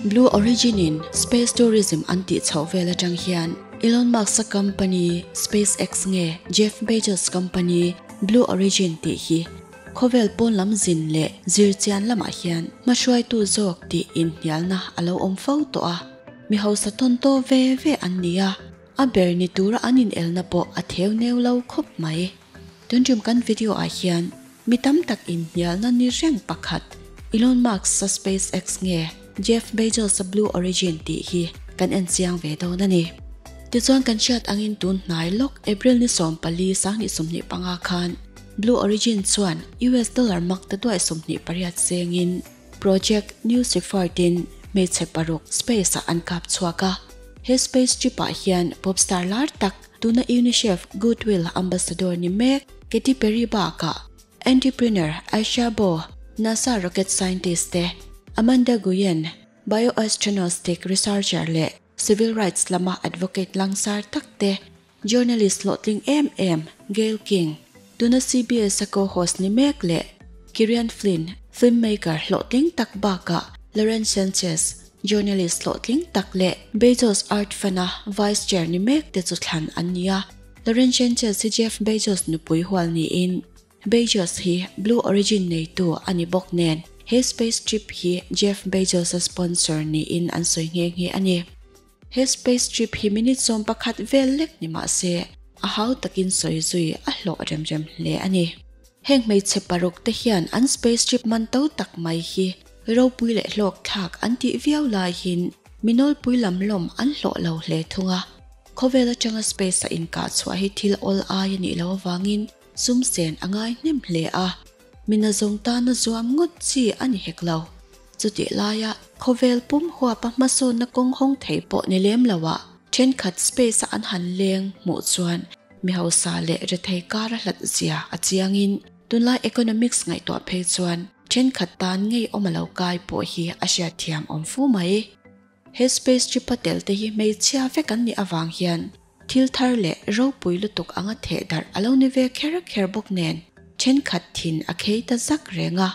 Blue Origin in space tourism an tih chhoh vel atang hian Elon Musk-a company SpaceX nge Jeff Bezos company Blue Origin tih hi khawvel pawn lam zin leh zirchian lamah hian hmahruaitu zawk tih inhnialna a lo awm fo tawh a. Mi hausa tawn taw ve ve an ni a, a ber ni tura an inelna pawh a theu neu lo khawp mai. Tuntum kan video ah hian mi tam tak inhnialna ni reng pakhat Elon Musk-a SpaceX nge Jeff Bezos-a Blue Origin tih hi kan en chiang ve dawn a ni. Tichuan kan hriat angin tun hnai lawk April ni 14 2025 khan Blue Origin chuan US dollar mak ta duai 28 sengin Project New Shepard-in hmeichhe paruk space-ah an kap chhuak a. He space trip-ah hian pop star lar tak tuna UNICEF Goodwill Ambassador ni mek Katy Perry bakah entrepreneur Aisha Bowe, NASA rocket scientist te Amanda Nguyen, bioastronaustic researcher leh civil rights lama advocate langsar tak te Journalist hlawhtling em em Gayle King, tuna CBS-a co-host ni mek leh Kerian Flynn, filmmaker hlawhtling tak bakah Lauren Sanchez, journalist hlawhtling tak leh Bezos Art Fund-a vice chair ni mek te chu thlan an ni a. Lauren Sanchez hi Jeff Bezos nupui hual niin Bezos hi Blue Origin neitu a ni bawk nen he space trip hi Jeff Bezos-a sponsor niin an sawi nghe nghe a ni. He space trip hi minute 11 vel lek ni mah se a hau takin sawi zui a hlawh rem rem hle a ni. Heng hmeichhe paruk te hian an space trip man to tak mai hi ropui leh hlawk thlak an tih viau laiin minawlpui lam lawm an hlawh lo hle thung a. Khawvel atanga space a inkah chhuah hi thil awl ai a nih loh avangin sum sen a ngai hnem hle a. Mina zawng tana zuam ngawt chi a ni hek lo. Chutih laia khawvel pum huapa hmasawnna kawng hawng thei pawh ni lem loah thenkhat space-a an han leng hmuh chuan mi hausa leh rethei kar a hlat zia a chiangin tunlai economics ngaihtuah phei chuan thenkhat tan ngei awm a lo kai pawh hi a hriatthiam awm fu mai. He space trip-a tel te hi hmeichhia vek an nih avang hian thil thar leh ropui lutuk anga theh darh a lo ni ve kher kher bawk nen thenkhat thin a khei ta zak reng a.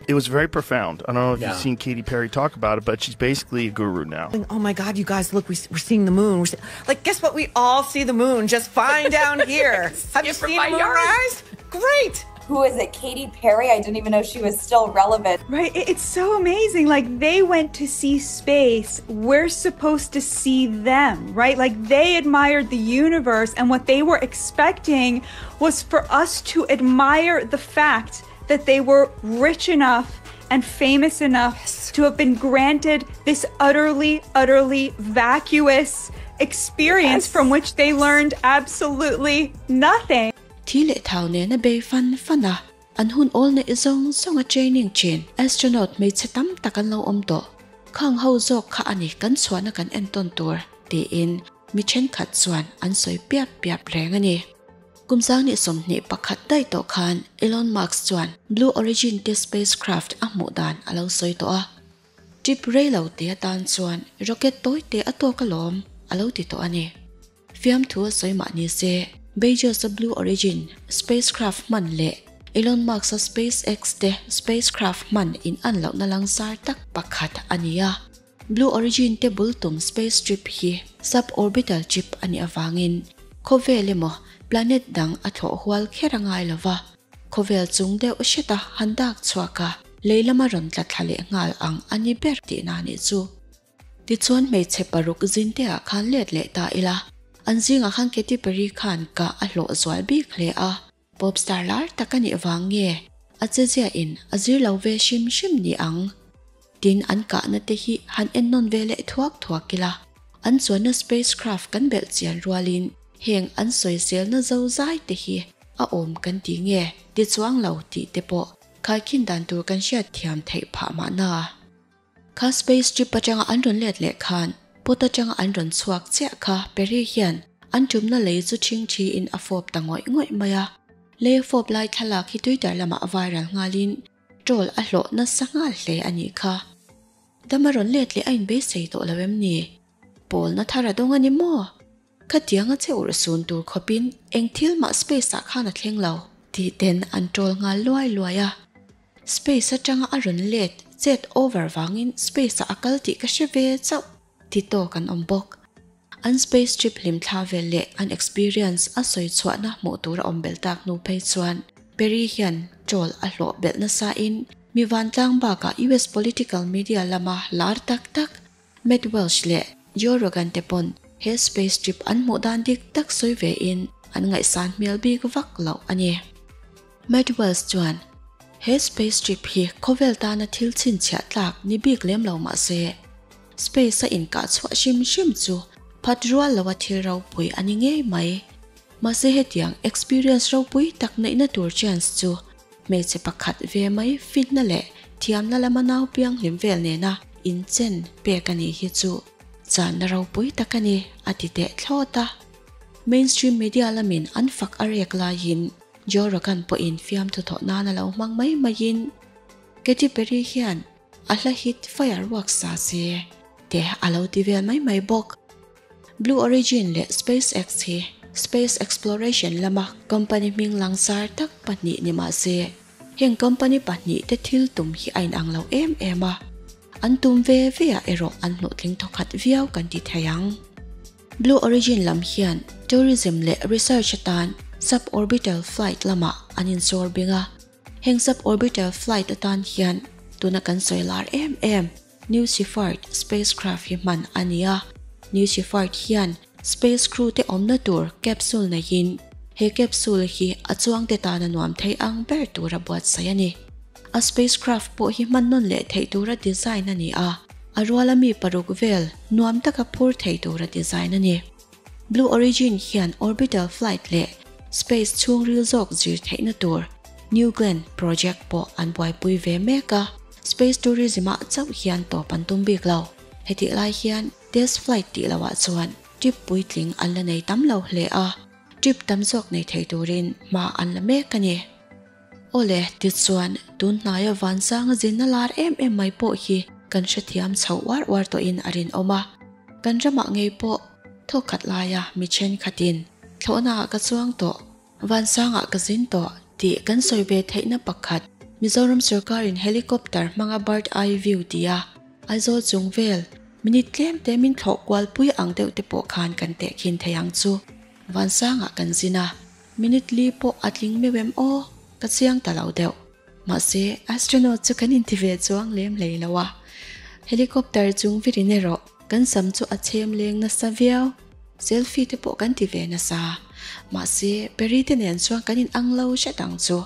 It was very profound. I don't know if you've seen Katy Perry talk about it, but she's basically a guru now. Oh my God, you guys, look, we're seeing the moon. We're like, guess what? We all see the moon just fine down here. Have you seen the moon rise? Great. Who is it? Katy Perry? I didn't even know she was still relevant. Right. It's so amazing. Like, they went to see space. We're supposed to see them, right? Like, they admired the universe, and what they were expecting was for us to admire the fact that they were rich enough and famous enough yes. to have been granted this utterly, utterly vacuous experience yes. from which they learned absolutely nothing. Thi leh thau nena bei fan fan a, an hun awl neih zawng zawng a training thin astronaut hmeichhe tam tak an lo awm tawh. Khang ho zawk kha a ni kan chhuahna kan entawn tur, tiin mi thenkhat chuan an sawi piap piap reng a ni. Kum 2021 daih tawh khan Elon Musk chuan Blue Origin te spacecraft a hmuh dan a lo sawi tawh a. Trip rei lo te atan chuan rocket tawi te a tawk alawm, a lo ti tawh a ni. Fiamthu a sawi mah ni se, Bezos-a Blue Origin spacecraft hman leh Elon Musk-a SpaceX te spacecraft hman in an lohna langsar tak pakhat a ni a. Blue Origin te bul tum space trip hi suborbital trip a nih avangin khawvel emaw planet dang a thlawh hual kher a ngai lo va, khawvel chung deuh hreta han dak chhuak a, lei lama rawn tla thla leh nghal ang a ni ber tihna a nih chu. Tichuan hmeichhe paruk zin te ah khan let leh ta ila, an zingah khan Katy Perry khan kah a hlawh zual bik hle a. Pop star lar tak a nih vang nge a che zia in a zir lo ve hrim hrim ni ang? Tin an kahna te hi han en nawn ve leh thuak thuak ila, an chuanna spacecraft kan belh chian rualin heng an sawiselna zo zai te hi a awm kan ti nge ti chuang lo tih te pawh khaikhin dan tur kan hriat thiam theih phah mahna. Kha space trip atanga an rawn let leh khan pot atanga an rawn chhuak chiah kha Perry hian an tumna lei chu ṭhing ṭhiin a fawp ta ngawih ngawih mai a. Lei a fawp lai thlalak hi Twitter lamah a viral nghalin troll a hlawh nasa nghal hle a nih kha. Dam a rawn let leh a inbeisei tawh lo em ni? Pawlna thar a dawng a ni maw? Khatiang a che urh sun tur khawpin eng thil mah space ah khan a thleng lo tih ten an troll nghal luai luai a. Space atanga a rawn let chet over wangin space a akal tih ka hre ve chauh ti tawk an awm bawk. An space trip hlim thla vel leh an experience a sawi chhuahna hmuh tur a awm belh tak hnu phei chuan Perry hian troll a hlawh belh nasa in mi vantlang bakah US political media lama lar tak tak Matt Welsh leh Joe Rogan te pawn he space trip an hmuh dan dik tak sawi ve in an ngaihsan hmel bik vak loh a ni. Matt Welsh chuan he space trip hi khawvel tana thil chhinchhiah tlak ni bik lem lo mah se space a inkah chhuah hrim hrim chu phat rual loa thil ropui a ni ngei mai. Mahse hetiang experience ropui tak neihna tur chance chu hmeichhe pakhat ve mai fitna leh thiamna lama nau pianghlim vel nena inchen pek a nih hi chu channa ropui tak a ni a ti teh thlawt a. Mainstream media lamin an fak a rek laiin Joe Rogan pawhin fiamthu thawh nan a lo hmang mai maiin Katy Perry hian a hla hit fireworks sa se te a lo ti vel mai mai bawk. Blue Origin leh SpaceX hi space exploration lama company hming langsar tak pahnih ni mah se heng company pahnih te thil tum hi a inang lo em em a, an tum ve ve ah erawh an hlawhtling thawkhat viau kan ti thei ang. Blue Origin lam hian tourism leh research atan suborbital flight lamah an insawr bing a, heng suborbital flight atan hian tuna kan sawi lar em em New Shepard spacecraft hi hman a ni a, New Shepard hian space crew te awmna tur capsule neihin he capsule hi a chuangte tana nuam thei ang ber tura buatsaih a ni. A spacecraft pawh hi hman nawn leh theih tura design a ni a, a ruala mi paruk vel nuam taka phur thei tura design a ni. Blue Origin hian orbital flight leh space chhungril zawk zir theihna tur New Glenn project pawh an buaipui ve mek a, space tourism ah chauh hian tawp an tum bik lo. Hetih lai hian test flight tih loh ah chuan trip puitling an la nei tam lo hle a, trip tam zawk nei thei turin hma an la mek a ni. Awle, tichuan tun hnaia vansanga zinna lar em em mai pawh hi kan hrethiam chho uar uar tawhin a rinawm a. Kan ramah ngei pawh thawkkhat laia mi thenkhatin thlawhnaah ka chuang tawh, vansangah ka zin tawh tih kan sawi ve theihna pakhat Mizoram sorkarin helicopter hmanga bird eye view tia Aizawl chung vel minute tlem te min thlawh kualpui ang deuh te pawh khan kan tehkhin thei ang chu. Vansangah kan zin a. Minute li pawh a tling meuh em aw? Ka chiang ta lo deuh. Mahse, astronaut chu kan inti ve chuang lem hlei lo a. Helicopter chung virin erawh kan sam chu a chhem leng nasa viau. Selfie te pawh kan ti ve nasa. Mahse, Perry te nen chuan kan in ang lo hret ang chu.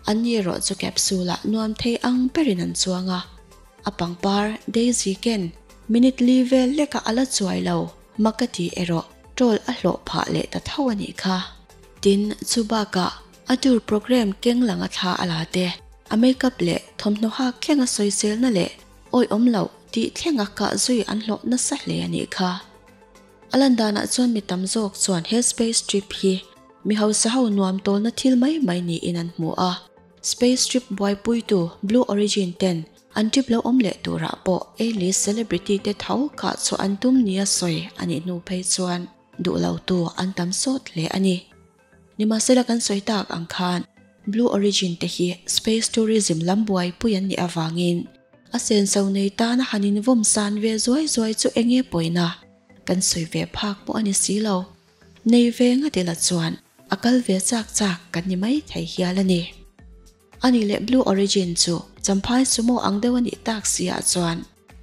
Anni erawh chu capsule ah nuam thei ang berin an chuang a. A pangpar Daisy ken minute li vel lekah a la chuai lo. Makati erawh troll a hlawh phah leh ta tho a nih kha. Tin, chu bakah a tour programme keng lang a thla a la te, a makeup leh thawmhnaw hak thlenga sawiselna leh awihawm loh tih thlenga kah zui an hlawh nasa hle a nih kha. A lan danah chuan mi tam zawk chuan he space trip hi mi hausa ho nuam tawlna thil mai mai niin an hmu a. Space trip buaipuitu Blue Origin ten An trip lo awm leh turah pawh A-list celebrity te tho kah chhuah an tum nia sawi a nih hnu phei chuan duh lo tu an tam sawt hle a ni. Nimahsela kan sawi tak ang khan Blue Origin te hi space tourism lam buaipui an nih avangin a senso nei tana han invawm san ve zuai zuai chu enge pawina kan sawi ve phak pawh a ni si lo. Nei ve ngat ila chuan a kal ve chak chak kan ni mai thei hial a ni. A nih leh Blue Origin chu Champhai sumo ang deuh a nih tak si ah chuan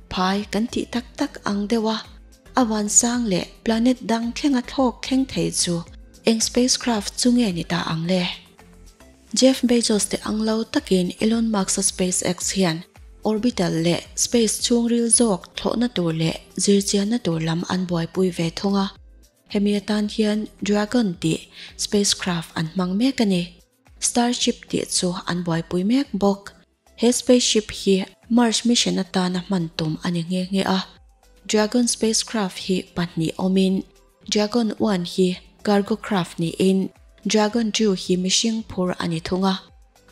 phai kan tih tak tak ang deuh a, a vansang leh planet dang thlenga thlawk thleng thei chu eng spacecraft chu nge ni ta ang le? Jeff Bezos te ang lo takin Elon Musk-a SpaceX hian orbital leh space chhungril zawk thlawhna tur leh zirchianna tur lam an buaipui ve thung a, hemi atan hian Dragon tih spacecraft an hmang mek a ni. Starship tih chu an buaipui mek bawk. He spaceship hi Mars mission atana hman tum a ni nghe nghe a. Dragon spacecraft hi pahnih awmin Dragon 1 hi cargo craft niin Dragon 2 hi mihring phur a ni thung a.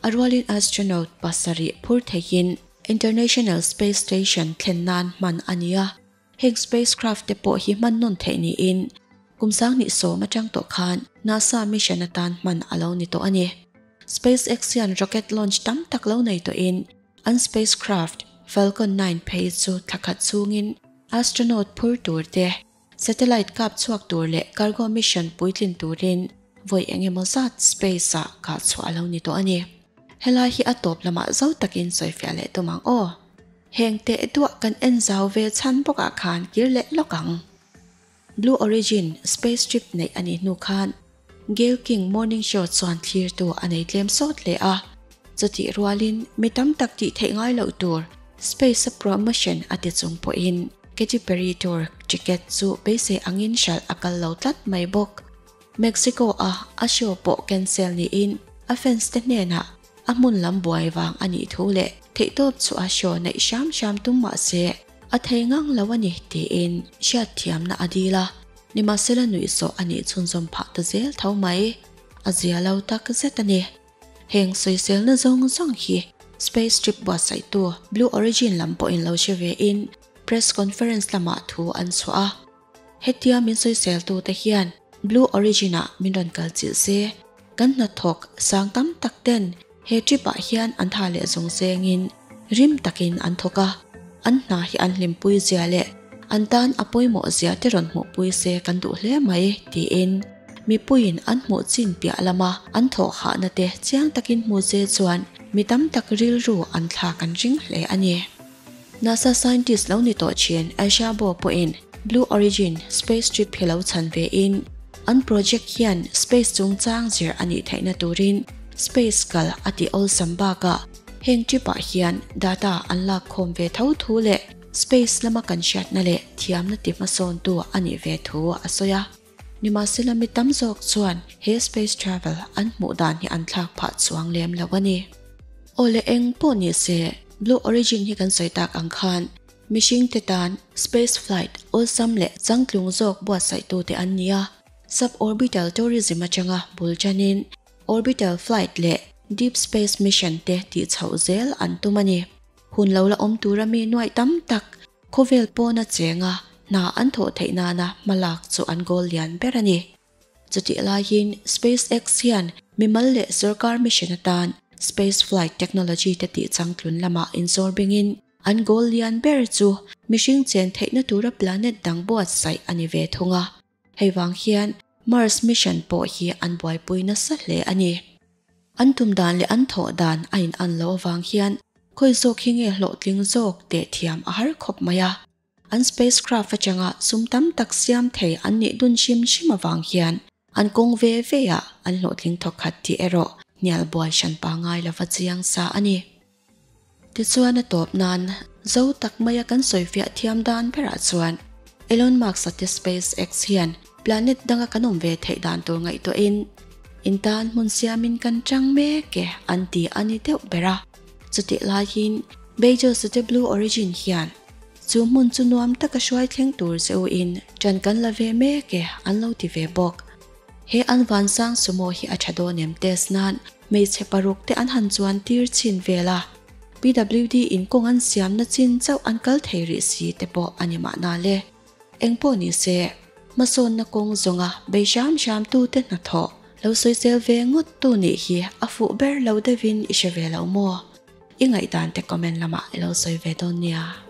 A rualin astronaut pasarih phur theihin International Space Station thlen nan hman a ni a. Heng spacecraft te pawh hi hman nawn theih niin kum sanghnih sawm atang tawh khan NASA mission atan hman a lo ni tawh a ni. SpaceX hian rocket launch tam tak lo nei tawhin an spacecraft Falcon 9 phei chu thla khat chhungin astronaut phur tur te, satellite kap chhuak tur leh cargo mission puitlin turin vawi engemaw zat space ah kah chhuah a lo ni tawh a ni. Helai hi a tawp lamah zo takin sawifiah leh tum ang aw. Heng teh duah kan en zau ve chhan bawkah khan kir leh lawk ang. Blue Origin space trip neih a nih hnu khan Gayle King Morning Show chuan thlirtu a nei tlem sawt leh a. Chutih rualin mi tam tak tih theih ngai loh tur space-a promotion a ti chung pawhin Katy Perry tour ticket chu beisei angin hralh a kal lo tlat mai bawk. Mexico-a a show pawh cancel niin a fans te hnenah a hmun lam buai vang a nih thu leh theihtawp chu a show neih hram hram tum mah se a thei ngang lo a ni tiin hriatthiamna a dil a, nimahsela nuihsawh a nih chhunzawm phah ta zel tho mai. A zia lo tak zet a ni. Heng sawiselna zawng zawng hi space trip buatsaihtu Blue Origin lam pawhin lo hre vein press conference lamah thu an chhuah a. Hetia min sawiseltute hian Blue Origin-ah min rawn kal chilh se, kan hnathawk sang tam tak ten he trip-ah hian an tha leh zawng zengin rim takin an thawk a, an hna hi an hlimpui zia leh an tan a pawimawh zia te rawn hmuhpui se kan duh hle mai, tiin mipuiin an hmuh chin piah lama an thawh hahna te chiang takin hmu se chuan mi tam tak rilru an thlak an ring hle a ni. NASA scientist lo ni tawh thin Aisha Bo pawhin Blue Origin space trip hi lo chhan vein an project hian space chungchang zir a nih theihna turin space kal a tih awlsam bakah heng trip ah hian data an lak khawm ve tho thu leh space lama kan hriatna leh thiamna ti hmasawntu a nih ve thu a sawi a. Nimahsela mi tam zawk chuan he space travel an hmuh dan hi an thlak phah chuang lem lo a ni. Aw le eng pawh ni se, Blue Origin hi kan sawi tak ang khan mihring te tan space flight awlsam leh changtlung zawk buatsaihtute an ni a, suborbital tourism atanga bul tanin orbital flight leh deep space mission te tih chhoh zel an tum a ni. Hun lo la awm tura mi nuaih tam tak Khawvel pawna chenga hna an thawh theih nana hmalak chu an goal lian ber a ni. Chutih laiin SpaceX hian mimal leh sorkar mission atan space flight technology te tih changtlun lamah inzawr bingin an goal lian ber chu mihring chen theihna tura planet dang buatsaih a ni ve thung a. Hei vang hian Mars mission pawh hi an buaipui nasa hle a ni. An tum dan leh an thawh dan a in an loh avang hian khawi zawk hi nge hlawhtling zawk teh thiam a har khawp mai a. An spacecraft atanga sum tam tak siam thei an nih dun hrim hrim avang hian an kawng ve ve ah an hlawhtling thawk khat tih erawh hnial buai hran pangai lova chiang sa a ni. Tichuan a tawp nan zo tak maia kan sawifiah thiam dan berah chuan Elon Musk-a te SpaceX hian planet danga kan awm ve theih dan tur ngaihtuahin in tan hmun siamin kan chang mek e an ti a ni deuh ber a. Chutih laiin Bezos-a te Blue Origin hian chu hmun chu nuam taka hruai thleng tur che uin ṭan kan la ve mek e an lo ti ve bawk. He an vansang sumo hi a tha dawn em test nan hmeichhe paruk te an han chuan tir chhin vel a, PWD in kawng an siamna chin chauh an kal thei rih si te pawh a ni mahna le. Engpawh ni se, hmasawnna kawng zawnga bei hram hram tu te hnathawh lo sawisel ve ngawt tu nih hi a fuh ber lo deuhin i hre ve lo maw? I ngaihdan te comment lamah i lo sawi ve dawn nia.